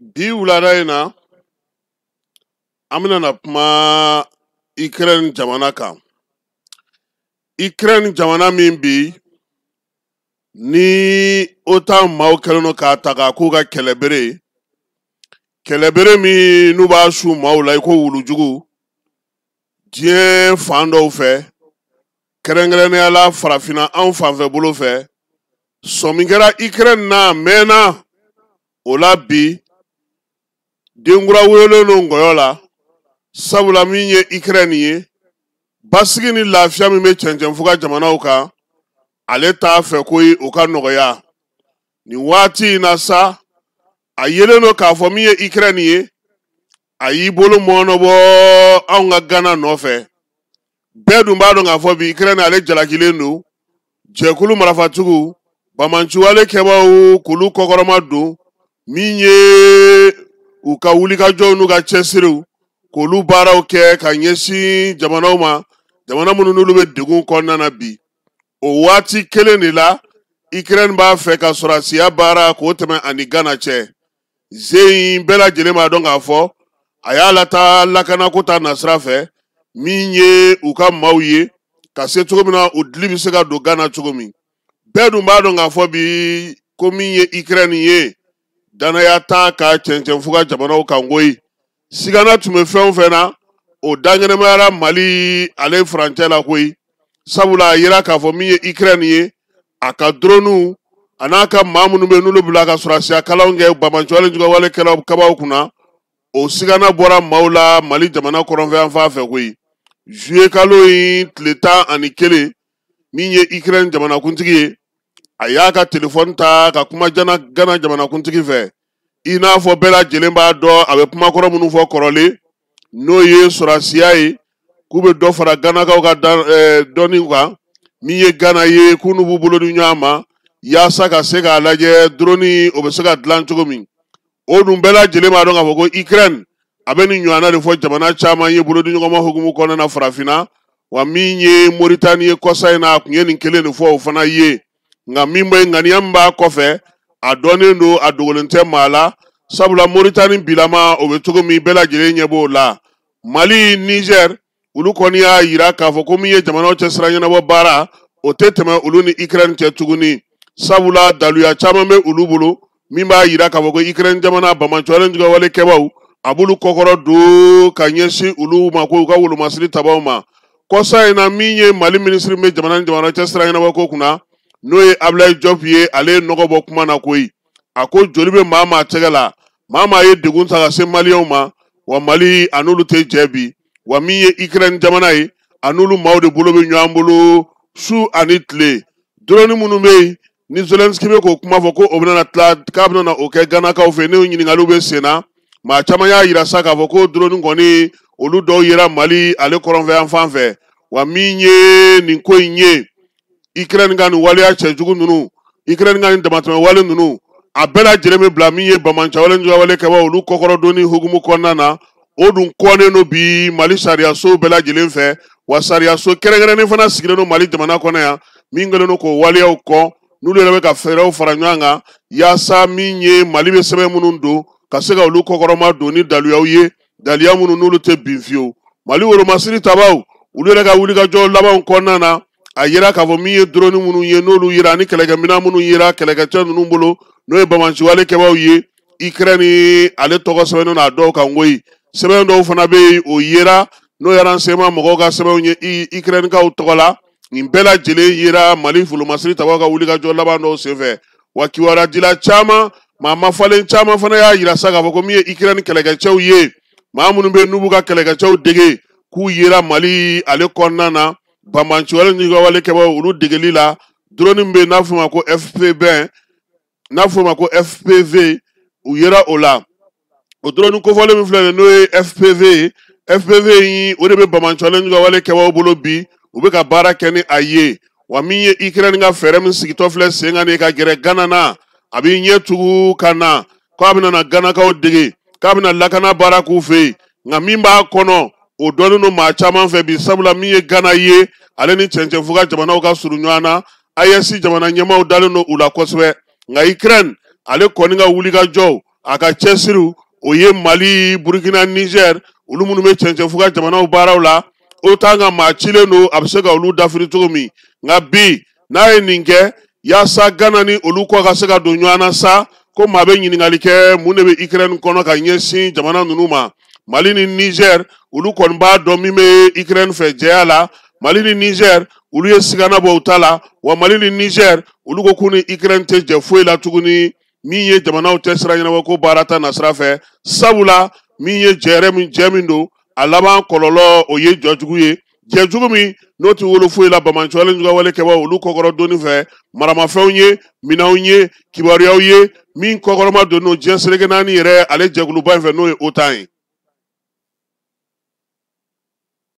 Bi wulada in na, an bɛna na kuma Ukraine jamana kan. Ukraine jamana min bi ni OTAN maaw kɛlen don k'a ta k'a k'u ka kɛlɛbere ye, kɛlɛbere min n'u b'a su maaw la i ko wulujugu diɲɛ fan dɔw fɛ, kɛrɛnkɛrɛnnenya la farafinna anw fanfɛ bolo fɛ. Sɔmi kɛra Ukraine na a mɛnna, o la bi denkura wololen don ngɔyɔ la, sabula min ye Ukraine ye, basigi ni lafiya min bɛ cɛncɛnfuga jamanaw kan, ale t'a fɛ ko o ka nɔgɔya. Nin waati in na sa, a yelen don k'a fɔ min ye Ukraine ye, a y'i bolo mɔɔnɔbɔ anw ka Gana nɔfɛ. Bɛɛ dun b'a dɔn k'a fɔ bi Ukraine ale jalakilen don jɛkulu marafatigiw bamanciwale kɛbaaw k'olu kɔkɔrɔma don, min ye u ka wulikajɔw n'u ka cɛsiriw k'olu baaraw kɛ ka ɲɛsin jamanaw ma, jamana minnu n'olu bɛ degun kɔnɔna na bi. O waati kelen de la, Ukraine b'a fɛ ka sɔrɔdasiya baara k'o tɛmɛ ani Gana cɛ. Ze in bɛɛ lajɛlen b'a dɔn k'a fɔ a y'a lataa lakanako ta nasira fɛ, min ye u ka maaw ye ka se cogo min na u dili bɛ se ka don Gana cogo min. Bɛɛ dun b'a dɔn k'a fɔ bi ko min ye Ukraine ye, danaya t'a ka cɛncɛnfuga jamanaw kan koyi. Sigana tun bɛ fɛn o fɛn na, o dankɛnɛmayara Mali ale furancɛ la koyi, sabula a yira k'a fɔ min ye Ukraine ye, a ka droniw a n'a ka maa minnu bɛ n'olu bila ka sɔrɔdasiya kalanw kɛ banbaanciwale juguwale kɛlaw kabaw kunna, o sigana bɔra maaw la Mali jamana kɔrɔnfɛ yanfan fɛ koyi. Juillet kalo in tile 11, min ye Ukraine jamanakuntigi ye, a y'a ka telefɔni ta ka kuma jana Gana jamanakuntigi fɛ. I n'a fɔ bɛɛ lajɛlen b'a dɔn, a bɛ kumakɔrɔ minnu fɔ kɔrɔlen, n'o ye sɔrɔdasiya ye, k'u bɛ dɔ fara Ganakaw ka dɔnni kan, min ye Gana ye, k'u n'u b'u bolo di ɲɔgɔn ma yaasa ka se k'a lajɛ drone o bɛ se ka dilan cogo min. O dun bɛɛ lajɛlen b'a dɔn k'a fɔ ko Ukraine a bɛ nin ɲɔgɔnna de fɔ jamana caman ye bolodiɲɔgɔnma hukumu kɔnɔna na farafinna. Wa min ye Moritani ye kɔsa in na, a tun ye nin kelen de fɔ o fana ye, nka min bɛ ŋaniya min b'a kɔfɛ, a dɔnnen don, a dogolen tɛ maa la, sabula Moritani bilama o bɛ cogo min, bɛɛ lajɛlen ɲɛ b'o la. Mali, Niger, olu kɔni y'a yira k'a fɔ ko min ye jamanaw cɛ sira ɲɛnabɔ baara, o tɛ tɛmɛ olu ni Ukraine cɛ tuguni, sabula daluya caman bɛ olu bolo min b'a yira k'a fɔ ko Ukraine jamana bamanciwale juguwale kɛbaw a b'olu kɔkɔrɔ don ka ɲɛsin olu ma, ko u ka wolomasiri tabaw ma. Kɔsa in na, min ye Mali minisiri min bɛ jamana ni jamana cɛ sira ɲɛnabɔ ko kunna, n'o ye Abdoulaye Diop ye, ale ye nɔgɔ bɔ kuma na koyi. A ko joli bɛ maa maa tɛgɛ la, maa maa ye degun ta ka se maliyɛnw ma, wa Mali a n'olu tɛ jɛ bi. Wa min ye Ukraine jamana ye, a n'olu maaw de bolo bɛ ɲɔgɔn bolo su ani tile. Drone minnu bɛ yen ni Zelensky bɛ k'o kuma fɔ ko o bɛna tila k'a bɛna o kɛ Ganakaw fɛ, n'o ɲininkaliw bɛ sen na, maa caman y'a yira sa k'a fɔ ko drone kɔni olu dɔw yera Mali ale kɔrɔnfɛ yan fan fɛ. Wa min ye nin ko in ye, Ukraine ka nin waleya cɛjugu ninnu, Ukraine ka nin damatɛmɛ wale ninnu, a bɛɛ lajɛlen bɛ bila min ye bamancɛwale juguwale kɛbaw olu kɔkɔrɔdonni hukumu kɔnɔna na. O dun kɔnnen don bi Mali sariyaso bɛɛ lajɛlen fɛ, wa sariyaso kɛrɛnkɛrɛnnen fana sigilen don Mali jamana kɔnɔ yan min kɛlen don k'o waleyaw kɔn, n'olu yɛrɛ bɛ ka fɛɛrɛw fara ɲɔgɔn kan yaasa min ye Mali bɛ sɛbɛn minnu don ka se ka olu kɔkɔrɔma don ni daluyaw ye, daluya minnu n'olu tɛ bin fiyewu. Mali wolomasiri tabaw olu yɛrɛ ka wulikajɔ labanw kɔnɔna na, a yira k'a fɔ min ye drone minnu ye n'olu yera ani kɛlɛkɛminɛn minnu yera kɛlɛkɛcɛ ninnu bolo, n'o ye bamanciwale kɛbaw ye, Ukraine ale tɔgɔ sɛbɛnnen don a dɔw kan koyi. Sɛbɛn dɔw fana bɛ yen o yera, n'o ye renseignement mɔgɔw ka sɛbɛnw ye Ukrainekaw tɔgɔ la. Nin bɛɛ lajɛlen yera Mali wolomasiri tabaw ka wulikajɔ laban dɔw senfɛ. Wa kibaruya caman, maa mafalen caman fana y'a yira sa k'a fɔ ko min ye Ukraine kɛlɛkɛcɛw ye, maa minnu bɛ yen n'u b'u ka kɛlɛkɛcɛw dege, k'u yera Mali ale kɔnɔna na banbanciwale ni wale kɛbaw olu degeli la. Drone min bɛ yen n'a fɔ ma ko FPV, n'a fɔ ma ko FPV, u yera o la. O drone kofɔlen min filɛ nin ye, n'o ye FPV ye, FPV in o de bɛ banbanciwale ni wale kɛbaw bolo bi, u bɛ ka baara kɛ ni a ye. Wa min ye Ukraine ka fɛɛrɛ min sigitɔ filɛ sen kan nin ye ka gɛrɛ Gana na, a b'i ɲɛ tugu ka na k'a bɛna na Ganakaw dege, k'a bɛna lakana baara k'u fɛ yen, nka min b'a kɔnɔ o dɔnnen don maa caman fɛ bi, sabula min ye Gana ye, ale ni cɛncɛnfuga jamanaw ka surun ɲɔgɔn na, AES jamana ɲɛmaaw dalen don u la kosɛbɛ. Nka Ukraine ale kɔni ka wulikajɔw, A ka cɛsiriw o ye Mali, Burukina, Niger, olu minnu bɛ cɛncɛnfuga jamanaw baaraw la, OTAN ka maa cilen don, a bɛ se ka olu dafiri cogo min. Nka bi n'a ye nin kɛ yaasa Gana ni olu kɔ ka se ka don ɲɔgɔn na sa, ko maa bɛ ɲininkali kɛ mun de bɛ Ukraine kɔnɔ ka ɲɛsin jamana ninnu ma. Mali ni Niger, olu kɔni b'a dɔn min bɛ Ukraine fɛ jɛya la. Mali ni Niger, olu ye sigana bɔ u ta la. Wa Mali ni Niger, olu ko k'u ni Ukraine tɛ jɛ foyi la tuguni min ye jamanaw tɛ sira ɲɛnabɔ ko baara ta nasira fɛ, sabula min ye jɛrɛ min jɛ min don, a laban kɔlɔlɔ o ye jɔjugu ye, jɛjugu min n'o tɛ wolo foyi la banbaanciwale jugawale kɛbaaw olu kɔkɔrɔ donni fɛ, maramafɛnw ye, minɛnw ye, kibaruyaw ye min kɔkɔrɔma don n'o diɲɛ seleke naani yɛrɛ ale jɛkuluba in fɛ, n'o ye OTAN ye.